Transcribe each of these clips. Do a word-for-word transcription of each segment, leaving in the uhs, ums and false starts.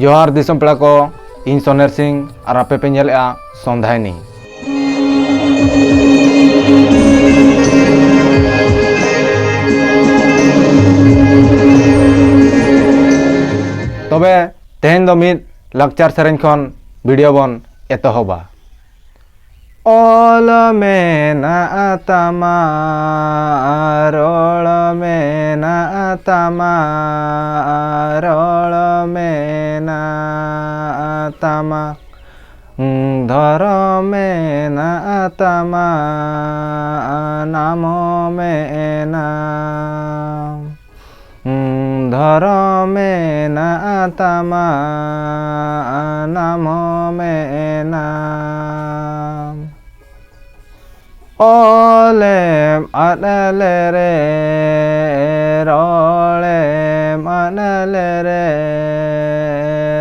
ᱡᱚᱦᱟᱨ ᱫᱤᱥᱚᱢ ᱯᱮᱲᱟ ᱠᱚ, ᱤᱧ ᱥᱚᱱᱮᱨ ᱥᱤᱝ ᱟᱨ ᱟᱯᱮ ᱯᱮ ᱧᱮᱞᱮᱜᱼᱟ ᱥᱚᱱᱫᱷᱟᱭᱱᱤ᱾ ᱛᱚᱵᱮ ᱛᱮᱦᱮᱧ ᱫᱚ ᱢᱤᱫ ᱞᱟᱠᱪᱟᱨ ᱥᱮᱨᱮᱧ ᱠᱷᱚᱱ ᱵᱷᱤᱰᱤᱭᱳ ᱵᱚᱱ ᱮᱛᱚᱦᱚᱵᱟ᱾ ᱚᱞ ᱢᱮᱱᱟᱜ ᱛᱟᱢᱟ, ᱨᱚᱲ ᱢᱮᱱᱟᱜ ᱛᱟᱢᱟ, ᱨᱚᱲ ᱢᱮᱱᱟᱜ ᱛᱟᱢᱟ, ᱫᱷᱚᱨᱚᱢ ᱢᱮᱱᱟᱜ ᱛᱟᱢᱟ, ᱱᱟᱢ ᱢᱮᱱᱟᱜ᱾ ᱫᱷᱚᱨᱚᱢ ᱢᱮᱱᱟᱜ ᱛᱟᱢᱟ, ᱱᱟᱢ ᱢᱮᱱᱟᱜ᱾ ᱚᱞᱮᱢ ᱟᱫ ᱞᱮᱨᱮ, ᱨᱚᱲᱮᱢ ᱟᱫ ᱞᱮᱨᱮ,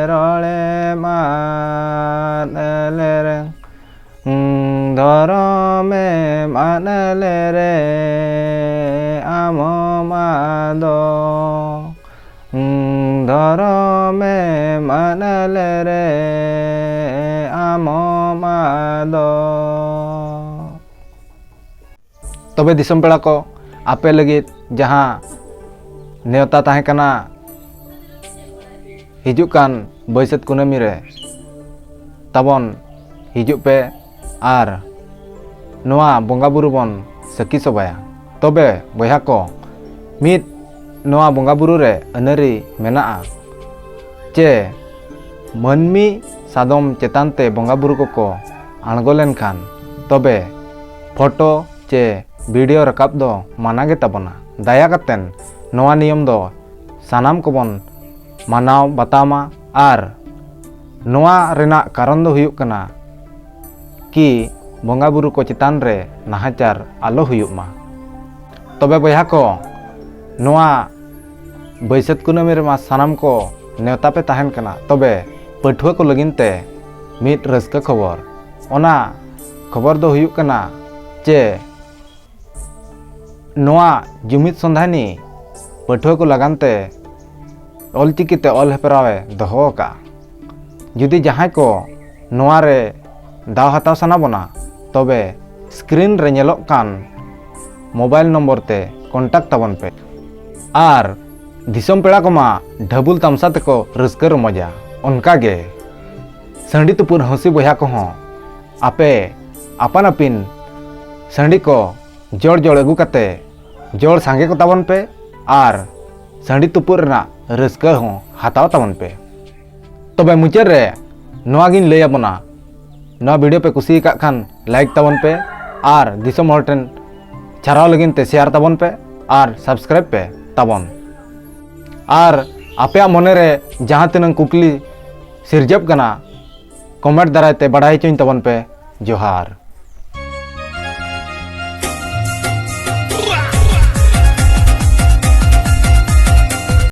ᱨᱚᱲᱮᱢ ᱟᱫ ᱞᱮᱨᱮ᱾ ᱫᱷᱚᱨᱚᱢᱮᱢ ᱟᱫ ᱞᱮᱨᱮ ᱟᱢᱦᱚᱢ ᱟᱫᱚᱜ᱾ ᱫᱷᱚᱨᱚᱢᱮᱢ ᱟᱫ ᱞᱮᱨᱮ ᱟᱢᱦᱚᱢ ᱟᱫᱚᱜ᱾ ᱛᱚᱵᱮ ᱫᱤᱥᱚᱢ ᱯᱮᱲᱟ ᱠᱚ, ᱟᱯᱮ ᱞᱟᱹᱜᱤᱫ ᱡᱟᱦᱟᱸ ᱱᱮᱣᱛᱟ ᱛᱟᱦᱮᱸ ᱠᱟᱱᱟ, ᱦᱤᱡᱩᱜ ᱠᱟᱱ ᱵᱟᱹᱭᱥᱟᱹᱛ ᱠᱩᱱᱟᱹᱢᱤ ᱨᱮ ᱛᱟᱵᱚᱱ ᱦᱤᱡᱩᱜ ᱯᱮ ᱟᱨ ᱱᱚᱣᱟ ᱵᱚᱸᱜᱟ ᱵᱩᱨᱩ ᱵᱚᱱ ᱥᱟᱹᱠᱷᱤ ᱥᱚᱵᱷᱟᱭᱟ᱾ ᱛᱚᱵᱮ ᱵᱚᱭᱦᱟ ᱠᱚ, ᱢᱤᱫ ᱱᱚᱣᱟ ᱵᱚᱸᱜᱟ ᱵᱩᱨᱩ ᱨᱮ ᱟᱹᱱᱟᱹᱨᱤ ᱢᱮᱱᱟᱜᱼᱟ ᱪᱮ ᱢᱟᱹᱱᱢᱤ ᱥᱟᱫᱚᱢ ᱪᱮᱛᱟᱱ ᱛᱮ ᱵᱚᱸᱜᱟ ᱵᱩᱨᱩ ᱠᱚᱠᱚ ᱟᱬᱜᱚ ᱞᱮᱱᱠᱷᱟᱱ, ᱛᱚᱵᱮ ᱯᱷᱳᱴᱳ ᱪᱮ ᱵᱷᱤᱰᱤᱭᱳ ᱨᱟᱠᱟᱵ ᱫᱚ ᱢᱟᱱᱟ ᱜᱮ ᱛᱟᱵᱚᱱᱟ᱾ ᱫᱟᱭᱟ ᱠᱟᱛᱮᱱ ᱱᱚᱣᱟ ᱱᱤᱭᱚᱢ ᱫᱚ ᱥᱟᱱᱟᱢ ᱠᱚᱵᱚᱱ ᱢᱟᱱᱟᱣ ᱵᱟᱛᱟᱣ ᱢᱟ ᱟᱨ ᱱᱚᱣᱟ ᱨᱮᱱᱟᱜ ᱠᱟᱨᱚᱱ ᱫᱚ ᱦᱩᱭᱩᱜ ᱠᱟᱱᱟ ᱠᱤ ᱵᱚᱸᱜᱟ ᱵᱩᱨᱩ ᱠᱚ ᱪᱮᱛᱟᱱ ᱨᱮ ᱱᱟᱦᱟᱪᱟᱨ ᱟᱞᱚ ᱦᱩᱭᱩᱜ ᱢᱟ᱾ ᱛᱚᱵᱮ ᱵᱚᱭᱦᱟ ᱠᱚ, ᱱᱚᱣᱟ ᱵᱟᱹᱭᱥᱟᱹᱛ ᱠᱩᱱᱟᱹᱢᱤ ᱨᱮᱢᱟ ᱥᱟᱱᱟᱢ ᱠᱚ ᱱᱮᱣᱛᱟ ᱯᱮ ᱛᱟᱦᱮᱱ ᱠᱟᱱᱟ, ᱛᱚᱵᱮ ᱯᱟᱹᱴᱷᱩᱣᱟᱹ ᱠᱚ ᱞᱟᱹᱜᱤᱫ ᱛᱮ ᱢᱤᱫ ᱨᱟᱹᱥᱠᱟᱹ ᱠᱷᱚᱵᱚᱨ᱾ ᱚᱱᱟ ᱠᱷᱚᱵᱚᱨ ᱫᱚ ᱦᱩᱭᱩᱜ ᱠᱟᱱᱟ ᱡᱮ ᱱᱚᱣᱟ ᱡᱩᱢᱤᱫ ᱥᱚᱱᱫᱷᱟᱱᱤ ᱯᱟᱹᱴᱷᱩᱣᱟᱹ ᱠᱚ ᱞᱟᱜᱟᱱ ᱛᱮ ᱚᱞᱪᱤᱠᱤ ᱛᱮ ᱚᱞ ᱦᱮᱯᱨᱟᱣ ᱮ ᱫᱚᱦᱚ ᱟᱠᱟᱫᱼᱟ᱾ ᱡᱩᱫᱤ ᱡᱟᱦᱟᱸᱭ ᱠᱚ ᱱᱚᱣᱟ ᱨᱮ ᱫᱟᱣ ᱦᱟᱛᱟᱣ ᱥᱟᱱᱟ ᱵᱚᱱᱟ, ᱛᱚᱵᱮ screen ᱨᱮ ᱧᱮᱞᱚᱜ ᱠᱟᱱ mobile ᱱᱚᱢᱵᱚᱨ ᱛᱮ contact ᱛᱟᱵᱚᱱ ᱯᱮ᱾ ᱟᱨ ᱫᱤᱥᱚᱢ ᱯᱮᱲᱟ ᱠᱚᱢᱟ ᱰᱷᱟᱹᱵᱩᱞ ᱛᱟᱢᱥᱟ ᱛᱮᱠᱚ ᱨᱟᱹᱥᱠᱟᱹ ᱨᱚᱢᱚᱡᱟ, ᱚᱱᱠᱟ ᱜᱮ ᱥᱟᱺᱰᱤ ᱛᱩᱯᱩᱫ ᱦᱟᱹᱥᱤ ᱵᱚᱭᱦᱟ ᱠᱚᱦᱚᱸ ᱟᱯᱮ ᱟᱯᱟᱱ ᱟᱹᱯᱤᱱ ᱥᱟᱺᱰᱤ ᱠᱚ ᱡᱚᱲ ᱡᱚᱲ ᱟᱹᱜᱩ ᱠᱟᱛᱮ ᱡᱚᱲ ᱥᱟᱸᱜᱮ ᱠᱚ ᱛᱟᱵᱚᱱ ᱯᱮ ᱟᱨ ᱥᱟᱺᱰᱤ ᱛᱩᱯᱩᱫ ᱨᱮᱱᱟᱜ ᱨᱟᱹᱥᱠᱟᱹ ᱦᱚᱸ ᱦᱟᱛᱟᱣ ᱛᱟᱵᱚᱱ ᱯᱮ᱾ ᱛᱚᱵᱮ ᱢᱩᱪᱟᱹᱫ ᱨᱮ ᱱᱚᱣᱟ ᱜᱤᱧ ᱞᱟᱹᱭ ᱟᱵᱚᱱᱟ, ᱱᱚᱣᱟ video ᱯᱮ ᱠᱩᱥᱤ ᱟᱠᱟᱫ ᱠᱷᱟᱱ like ᱛᱟᱵᱚᱱ ᱯᱮ ᱟᱨ ᱫᱤᱥᱚᱢ ᱦᱚᱲ ᱴᱷᱮᱱ ᱪᱷᱟᱨᱟᱣ ᱞᱟᱹᱜᱤᱫ ᱛᱮ share ᱛᱟᱵᱚᱱ ᱯᱮ ᱟᱨ subscribe ᱯᱮ ᱛᱟᱵᱚᱱ᱾ ᱟᱨ ᱟᱯᱮᱭᱟᱜ ᱢᱚᱱᱮ ᱨᱮ ᱡᱟᱦᱟᱸ ᱛᱤᱱᱟᱹᱜ ᱠᱩᱠᱞᱤ ᱥᱤᱨᱡᱟᱹᱜ ᱠᱟᱱᱟ, comment ᱫᱟᱨᱟᱭ ᱛᱮ ᱵᱟᱰᱟᱭ ᱦᱚᱪᱚᱧ ᱛᱟᱵᱚᱱ ᱯᱮ᱾ ᱡᱚᱦᱟᱨ᱾